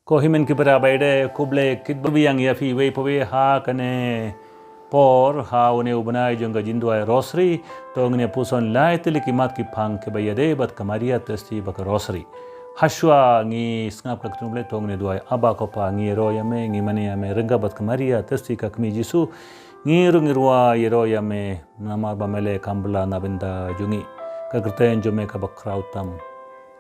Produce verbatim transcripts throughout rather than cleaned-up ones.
Ko hynmen ki para, ba ïadei khublei kyrpang biang ïa phi iwei pa iwei ha kane por, ha une u bnai jong ka jingduwai Rosary. To ngin ïa puson lai tylli ki mat ki phang kiba ïadei bad ka Maria Theisotti bad ka Rosary. Hashwa ngi sngap ka ktien U Blei, to ngin ïa duwai. Aba ko Pa, ngi ïaroh ïa me, ngi mane ïa me, ryngkat bad ka Maria Theisotti ka kmie Jisu. Ngi ruh ngi rwai ïaroh ïa me, namar ba me leh kam bylla na bynta jong ngi. Ka kyrteng jong me kaba khraw tam.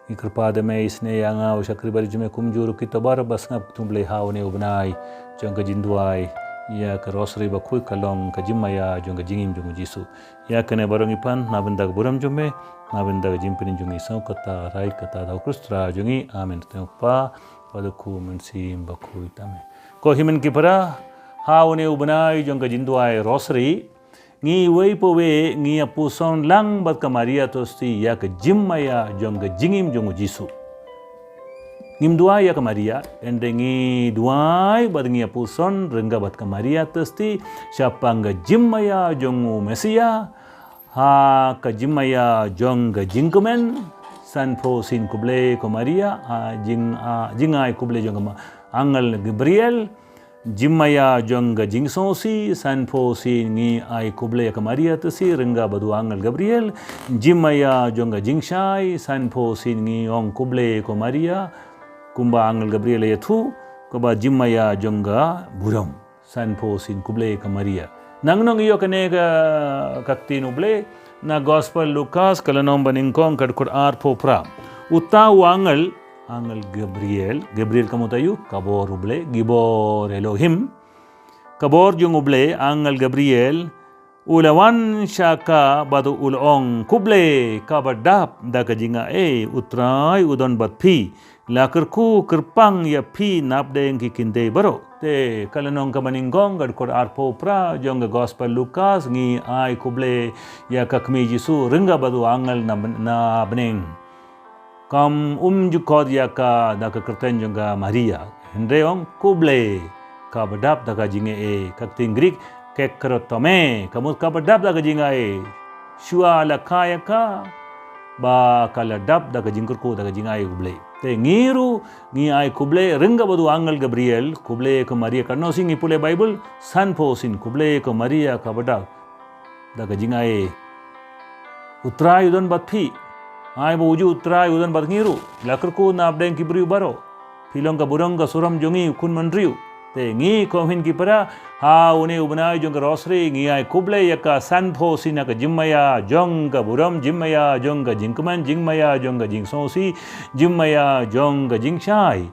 Ngi kyrpad ïa me, isynei ïa nga u shakri bari jong me kumjuh ruh kito baroh ba sngap ka ktien U Blei ha une u bnai jong ka jingduwai ïa ka Rosary bakhuid, ka long ka jingmaïa jong ka jingim jong u Jisu. Ïa kane baroh ngi pan na bynta ka burom jong me, na bynta ka jingpynim jong ngi, sngewbha kata, rai kata da u Khrist Trai jong ngi. Amen. Te u Kpa bad u Khun Mynsiem Bakhuid. Amen. Ko hynmen ki para, ha une u bnai jong ka jingduwai Rosary, ngi iwei pa iwei ngi ïa puson lang bad ka Maria Theisotti ïa ka jingmaïa jong ka jingim jong u Jisu. Ngim duwai ïa ka Maria, hynrei ngi duwai bad ngi ïa puson ryngkat bad ka Maria Theisotti shaphang ka jingmaïa jong u Messiah, ha ka jingmaïa jong ka jingkmen. Sanphew sien khublei ko Maria, ha jing, ha jingai khublei jong ka ma-, angel Gabriel. Jingmaïa jong ka jingsngewsih, sanphew sien ngi ai khublei ïa ka Maria Theisotti ryngkat bad u angel Gabriel. Jingmaïa jong ka jingshai, sanphew sien ngi ong khublei ko Maria, kumba angel Gabriel ïathuh, kaba jingmaïa jong ka burom. Sanphew sien khublei ko Maria. Nangno ngi ïoh kane ka, ka ktien U Blei, na Gospel Lukas ka lynnong banyngkong ka dkhot arphew phra. Uta u angel, angel Gabriel, Gabriel ka mut aïu? Ka bor U Blei, Gibor Elohim. Ka bor jong U Blei, angel Gabriel, u la wan sha ka bad u la ong, khublei kaba dap da ka jingai, U Trai u don bad phi. La kyrkhu kyrpang ïa phi napdeng ki kynthei baroh. Te ka lynnong kaba nyngkong ka dkhot arphew phra jong ka Gospel Lukas, ngi ai khublei ïa ka kmie Jisu ryngkat bad u angel na, na bneng. Kam um jukor ïa ka da ka kyrteng jong ka Maria. Hynrei ong khublei kaba dap da ka jingai, ka ktien Greek kekhrotome, ka mut kaba dap da ka jingai. Shuwa la kha ïa ka, ba ka la dap da ka jingkyrkhu da ka jingai U Blei. Te ngi ruh ngi ai khublei ryngkat bad u angel Gabriel, khublei ko Maria, katno sien ngi pule Baibl, sanphew sien, khublei ko Maria kaba dap da ka jingai. U Trai u don bad phi. Ai ba u ju U Trai u don bad ngi ruh. La kyrkhu napdeng ki briew baroh. Phi long ka burom ka surom jong ngi, u khun bynriew. Te ngi ko hynmen ki para, ha une u bnai jong ka Rosary, ngi ai khublei ïa ka sanphew sien ïa ka jingmaïa jong ka burom, jingmaïa jong ka jingkmen, jingmaïa jong ka jingsngewsih, jingmaïa jong ka jingshai.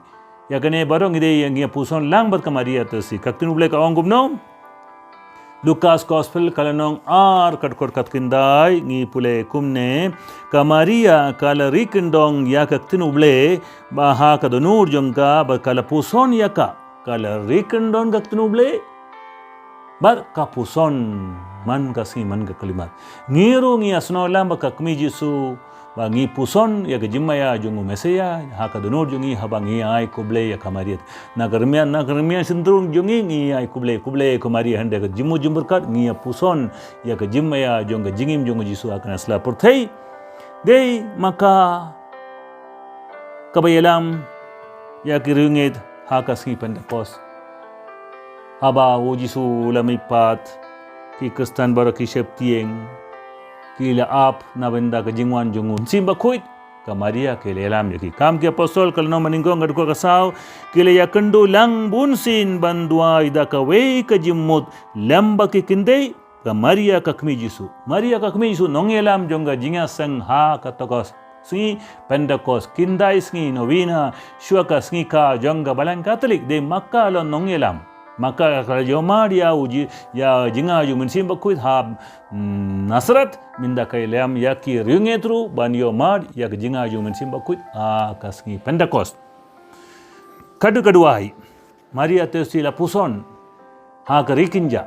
Ïa kane baroh ngi dei ïa ngi ïa puson lang bad ka Maria Theisotti. Ka ktien U Blei ka ong kumno? Lukas Gospel ka lynnong ar ka dkhot khatkhyndai, ngi pule kumne, ka Maria ka la ri kyndong ïa ka ktien U Blei, ba ha ka dohnud jong ka, bad ka la puson ïa ka. Ka la ri kyndong ka ktien U Blei, bad ka puson man ka sngi man ka khyllipmat. Ngi ruh ngi ïa sngewlam ba ka kmie Jisu, ba ngi puson ïa ka jingmaïa jong u Messiah ha ka dohnud jong ngi haba ngi ai khublei ïa ka Maria. Na ka rynmiang, na ka rynmiang shynrut jong ngi, ngi ai khublei, khublei ko Maria, hynrei ka jingmut jingpyrkhat ngi ïa puson ïa ka jingmaïa jong ka jingim jong u Jisu ha kane ka sla pyrthei. Dei ma ka kaba ïalam ïa ki riewngeit ha ka sngi Pentekost. Haba u Jisu u la mihpat, ki Khristan baroh ki sheptieng, ki la ap na bynta ka jingwan jong u Mynsiem Bakhuid, ka Maria ka la ïalam ïa ki. Kam ki Apostol ka lynnong banyngkong ka dkhot ka saw, ki la ïakynduh lang bunsien ban duwai da kawei ka jingmut lem bad ki kynthei, ka Maria ka kmie Jisu. Maria ka kmie Jisu, nongïalam jong ka jingïaseng ha kata ka sngi Pentekost, khyndai sngi novena, shuwa ka sngi kha jong ka Balang Katholik, dei ma ka long nongïalam. Ma ka ka la ïohmad ïa u ji-, ïa jingïaid jong u Mynsiem Bakhuid ha, mm, Nasareth, mynta ka ïalam ïa ki riewngeit ruh ban ïohmad ïa ka jingïaid jong u Mynsiem Bakhuid ha ka sngi Pentekost. Ka dkhot ka duwai. Maria Theisotti la puson ha ka ri kynja.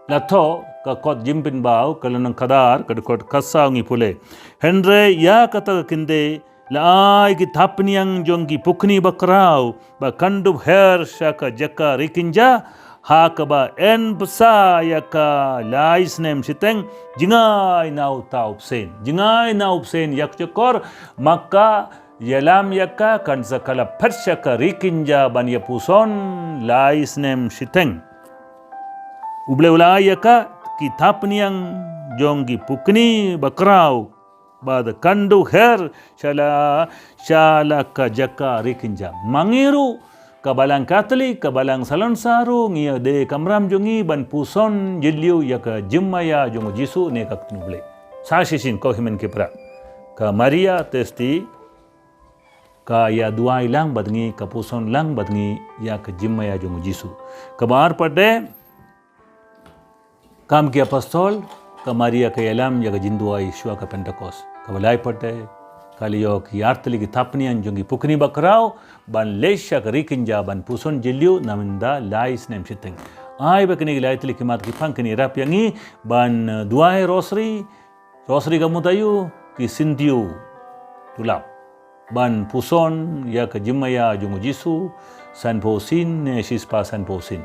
La thoh ka kot Jingpynbaw ka lynnong khatar ka dkhot khatsaw, ngi pule. Hynrei ïa kata ka kynthei la ai ki thapniang jong ki pukni bakhraw ba kan dup her sha ka jaka ri kynja, ha kaba yn bsa ïa ka lai snem shiteng, jngai na uta u bseiñ. Jngai na u bseiñ ïa ka shkor, ma ka ïalam ïa ka kan sa ka la phet sha ka ri kynja ban ïa puson lai snem shiteng. U Blei u la ai ïa ka ki thapniang jong ki pukni bakhraw, bad kan duh her sha la, sha la ka jaka ri kynja. Ma ngi ruh, ka balang Katholik, ka balang Salonsar ruh, ngi ïa dei kamram jong ngi ban puson jylliew ïa ka jingmaïa jong u Jisu ne ka Ktien u Blei. Sa shisien ko hynmen ki para, ka Maria Theisotti ka ïa duwai lang bad ngi, ka puson lang bad ngi ïa ka jingmaïa jong u Jisu. Kaba ar pat de, Kam ki Apostol, ka Maria ka ïalam ïa ka jingduwai shuwa ka Pentekost. Kaba lai pat de, ka la ïoh ki artylli ki thapniang jong ki pukni bakhraw ban leit sha ka ri kynja ban puson jylliew namynda lai snem shiteng. Ai ba kine ki lai tylli ki mat ki phang kin ïarap ïa ngi ban, eh, duwai Rosary, Rosary ka Mut Aïu, ki Syntiew Tulap, ban puson ïa ka jingmaïa jong u Jisu sanphew sien ne shispah sanphew sien.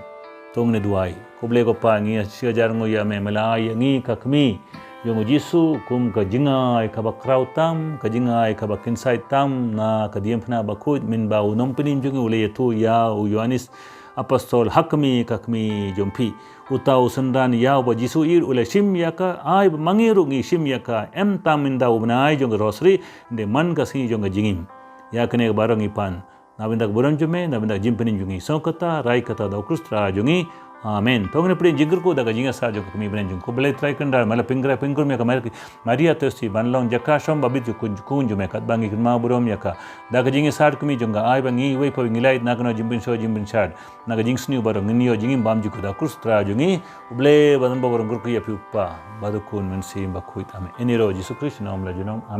To ngin duwai. Ko Blei ko Pa, ngi shu jar nguh ïa me, me la ai ïa ngi ka kmie jong u Jisu kum ka jingai kaba khraw tam, ka jingai kaba kynsai tam na ka diengphna bakhuid, mynba u nongpynim jong ngi u la ïathuh ïa u Ïoannis Apostol, ha kmie ka kmie jong phi. Uta u synran ïa uba Jisu u ïeit u la shim ïa ka, ai ba ma ngi ruh ngi shim ïa ka, em tang mynta u bnai jong ka Rosary, hynrei man ka sngi jong ka jingim. Ïa kane ka baroh ngi pan na bynta ka burom jong me, na bynta ka jingpynim jong ngi. Sngewkata, rai kata da u Khrist Trai jong ngi. Amen. To ngin pdiang jingkyrkhu da ka jingïasaid jong ka Kmie Bneng jong U Blei Trai Kynrad, me la pynkhreh pynkurim ïa ka Mar-, Maria Theisotti ban long jaka shong babit jong ka khun jong me, katba ngi kynmaw burom ïa ka da ka jingïasaid kmie jong ka, ai ba ngi iwei pa iwei ngi lait na kano ka jingpynshoi jingpynshad, na ka jingsniew baroh ngin ïoh jingim bymjukut. Da u Khrist Trai jong ngi. U Blei uba don bor un kyrkhu ïa phi, u Kpa bad u Khun Mynsiem Bakhuid. Amen. Ïa kane ruh Jisu Khrist u nongpynim jong ngi. Amen.